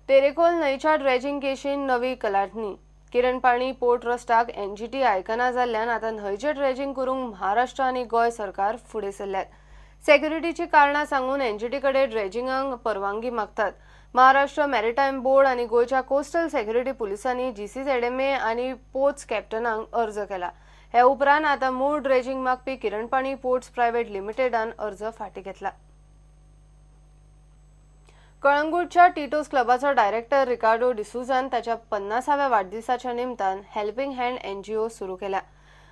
तेरेखोल न्हंयच्या ड्रेजिंग केशीन नवी कलाटणी. किरणपाणी पोर्ट ट्रस्टाक एनजीटी आयकना जाल्ल्यान आतां न्हंयचें ड्रेजिंग करूंक महाराष्ट्र आनी गोंय सरकार फुडें सरल्यात. सेक्युरिटीची कारणां सांगून एनजीटी कडेन ड्रेजिंगाक परवानगी मागतात. महाराष्ट्र मॅरिटायम बोर्ड आनी गोंयच्या कोस्टल सेक्युरिटी पुलिसांनी जीसीझेडएमए आनी पोर्ट्स कॅप्टनांक अर्ज केला. हे उपरांत आतां मूळ ड्रेजिंग मागपी किरणपाणी पोर्ट्स प्रायव्हेट लिमिटेडान अर्ज फाटीं घेतला. कळंगूटच्या टिटोस क्लबाचो डायरेक्टर रिकार्डो डिसुझान ताच्या 50व्या वाडदिसाच्या निमतान हेल्पिंग हँड एनजीओ सुरू केल्या.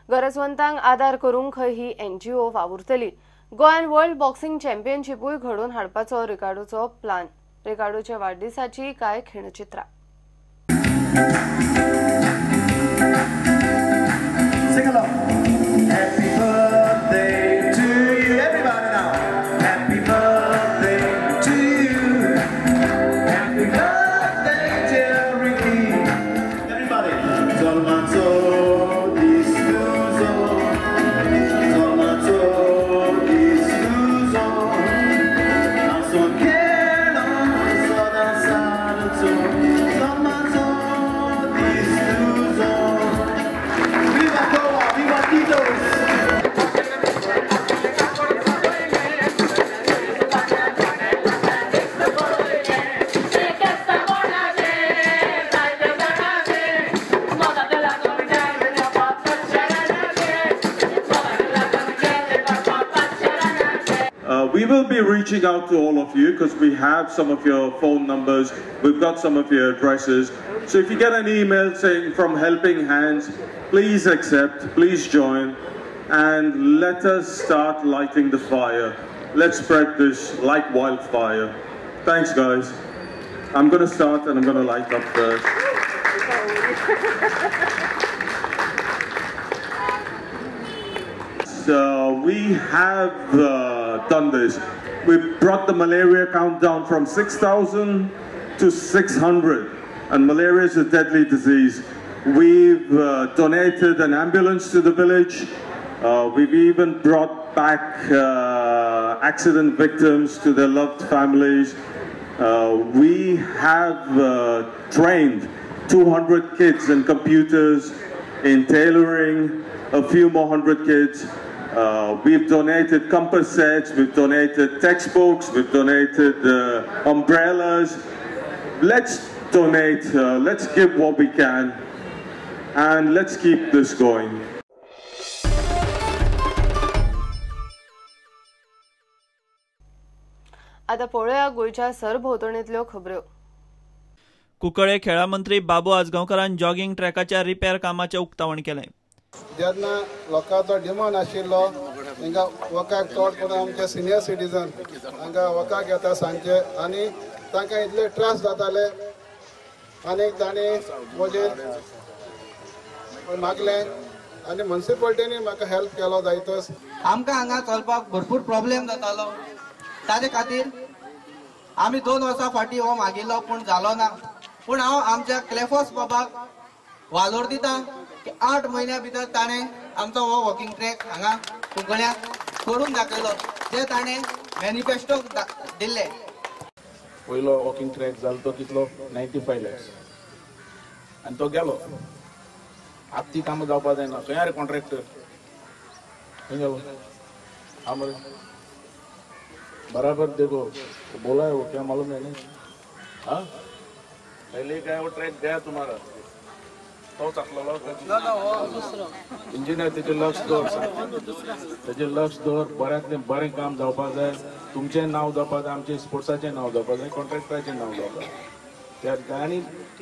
गरजवंतांक आदार करूंक खंय ही एनजीओ वावुरतली. गोंयान वर्ल्ड बॉक्सिंग चॅम्पियनशिपूय घडोवन हाडपाचो रिकार्डोचो प्लान. रिकार्डोच्या वाडदिसाची कांय खिणचित्रां. Sing along. Happy birthday to you. Everybody now. Happy birthday to you. Happy birthday, dear Ricky. Everybody. Solmanzo D'Souza. Solmanzo D'Souza. Solmanzo D'Souza. Viva Goa, viva Tito's! We will be reaching out to all of you because we have some of your phone numbers, we've got some of your addresses. So if you get an email saying from Helping Hands, please accept, please join, and let us start lighting the fire. Let's spread this like wildfire. Thanks, guys. I'm going to start and I'm going to light up first. So we have done this. We brought the malaria count down from 6,000 to 600, and malaria is a deadly disease. We've donated an ambulance to the village. We've even brought back accident victims to their loved families. We have trained 200 kids in computers, in tailoring, a few more hundred kids. We've donated compass sets, we've donated textbooks, we've donated umbrellas. Let's donate, let's give what we can, and let's keep this going. आता पळोवया गोंयच्या सरभोंवतणींतल्यो खबऱ्यो. कुंकळे खेळा मंत्री बाबू आजगांवकारान jogging ट्रॅकाच्या repair कामाचें उक्तावण केलें. जेन्ना लोकांचो डिमांड आशिल्लो हिंगा वकाक चड करून आमचे सिनियर सिटीजन हांगा वकाक येता सांजचे आनी तांकां इतले त्रास जाताले आनी तांणी म्हजेर मागलें आनी म्युनिसिपालिटीनी म्हाका हेल्प केलो जायतोच. आमकां हांगा चलपाक भरपूर प्रॉब्लेम जातालो, ताजे खातीर आमी 2 वर्सां फाटीं हो मागिल्लो पूण जालो ना. पूण हांव आमच्या क्लेफोस बाबाक वालोर दिता की 8 म्हयन्या भितर ताणें आमचो हो वॉकिंग ट्रॅक हांगा कुंकळ्याक करून दाखयलो, जे ताणें मॅनिफेस्टो दिल्ले. पयलो वॉकिंग ट्रॅक जालो तो कितलो 95 लॅक्स आनी तो गेलो. आतां ती कामां जावपा जायना. खंय रे कॉन्ट्रॅक्टर, खंय गेलो? हा मरे बराबर देखो बोला है वो क्या मालूम है नहीं. हाँ पहले क्या वो ट्रैक गया तुम्हारा तोच आसलेलो इंजिनियर. तेजेर लक्ष दवर, तेजेर लक्ष दवर. बऱ्यांतलें बरें काम जावपा जाय. तुमचें नांव जावपा जाय, आमचें स्पोर्ट्साचें नांव जावपा जाय, कॉन्ट्रॅक्टराचें नांव जावपा जाय. आनी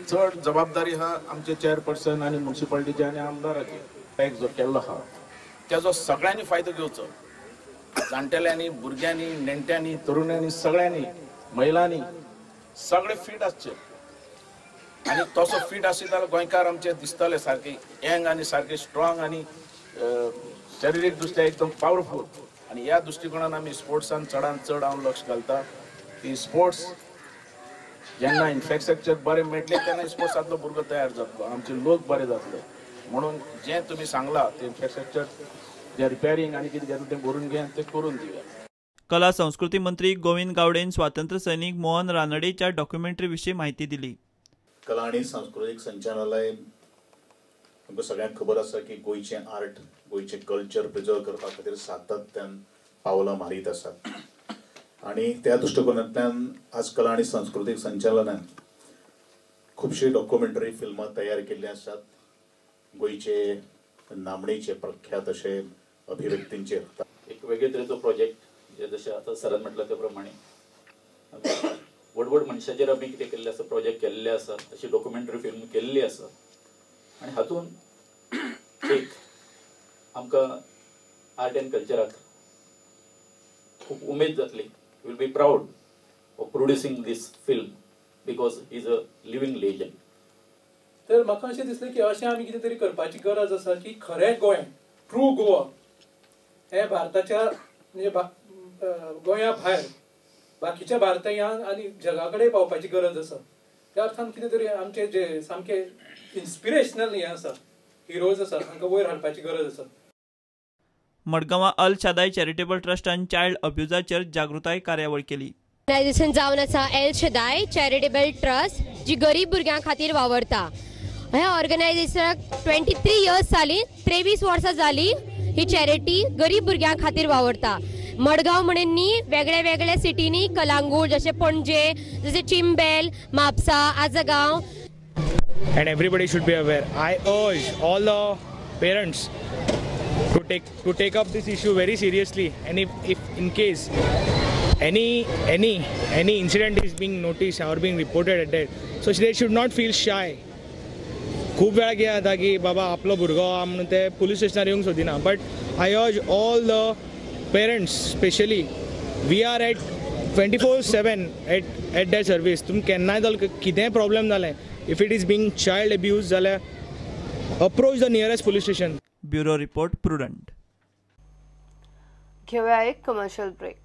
चड जबाबदारी आहा आमचे चेअरपर्सन आनी म्युनिसिपालिटीचे आनी आमदाराचे. ट्रॅक जो केल्लो आहा तेजो सगळ्यांनी फायदो घेवचो. जाणटेल्यांनी, भुरग्यांनी, नेणट्यांनी, तरुण्यांनी, सगळ्यांनी, महिलांनी सगळे फिट आसचे. आनी तसो फिट आसत जाल्यार गोंयकार आमचे दिसतले सारके यंग आनी सारके स्ट्रॉंग आनी शारिरीक दृश्ट्या एकदम पावरफूल. आनी ह्या दृश्टिकोणान आमी स्पोर्ट्सान चडान चड हांव लक्ष घालता की स्पोर्ट्स जेन्ना इन्फ्रास्ट्रक्चर बरें मेळटलें तेन्ना स्पोर्ट्सांतलो भुरगो तयार जातलो, आमचे लोक बरे जातले. म्हणून जें तुमी सांगलां तें इन्फ्रास्ट्रक्चर जे रिपेरींग आनी कितें घेतलें तें बरोवन घे आनी तें करून दिवया. कला संस्कृती मंत्री गोविंद गावडेन स्वातंत्र्य सैनिक मोहन रानडेच्या डॉक्युमेंटरी विशीं म्हायती दिली. कला आनी सांस्कृतीक संचालनालय आमकां सगळ्यांक खबर आसा की गोंयचें आर्ट, गोंयचें कल्चर प्रिजर्व करपा खातीर सातत्यान पावलां मारीत आसात आनी त्या दृश्टिकोनांतल्यान आज कला आनी सांस्कृतीक संचालनान खुबशीं डॉक्युमेंटरी फिल्मां तयार केल्लीं आसात गोंयचे नामणेचे प्रख्यात अशे अभिव्यक्तींचेर. एक वेगळे तरेचो प्रोजेक्ट जे जशें आतां सरान म्हटलां त्या प्रमाणे व्हड व्हड मनशाचेर आमी कितें केल्लें आसा, प्रोजेक्ट केल्ले आसा, तशी डॉक्युमेंटरी फिल्म केल्ली आसा आनी हातूंत एक आमकां आर्ट एंड कल्चराक खूब उमेद जातली. Will be proud of producing this film because is a living legend. तर म्हाका अशें दिसलें की अशें आमी कितें तरी करपाची गरज आसा की खरें गोंय, ट्रू गोवा हें भारताच्या म्हणजे गोंया भायर बाकीच्या भारतीयांक आनी जगा कडेन पावपाची गरज आसा. त्या अर्थान कितें तरी आमचे जे सामके इन्स्पिरेशनल हें आसा, हिरोज आसा, तांकां वयर हाडपाची गरज आसा. मडगांवां अल शादाय चॅरिटेबल ट्रस्टान चायल्ड अब्युजाचेर जागृताय कार्यावळ केली. ऑर्गनायझेशन जावन आसा एल शदाय चॅरिटेबल ट्रस्ट, जी गरीब भुरग्यां खातीर वावरता. ह्या ऑर्गनायझेशनाक 23 इयर्स जाली, 23 वर्सां जाली ही चॅरिटी गरीब भुरग्यां खातीर वावरता. मडगांव म्हणून न्ही, वेगळ्या वेगळ्या सिटींनी, कलांगूट, जशें पणजे, जशें Chimbel, Mapusa, Assagao. And everybody should be aware. I urge all the parents to take up this issue very seriously, and if in case any incident is being noticed or being reported at that, so they should not feel shy. खूब वेळा कितें जाता की बाबा आपलो भुरगो आहा म्हणून ते पुलीस स्टेशनार येवंक सोदिना, but I urge all the parents specially, we are at 24/7 at that service. तुमी केन्नाय जाल्यार कितेंय प्रॉब्लम जालें, if it is being child abuse जाल्यार approach the nearest police station. Bureau report, Prudent. घेऊया एक कमर्शियल ब्रेक.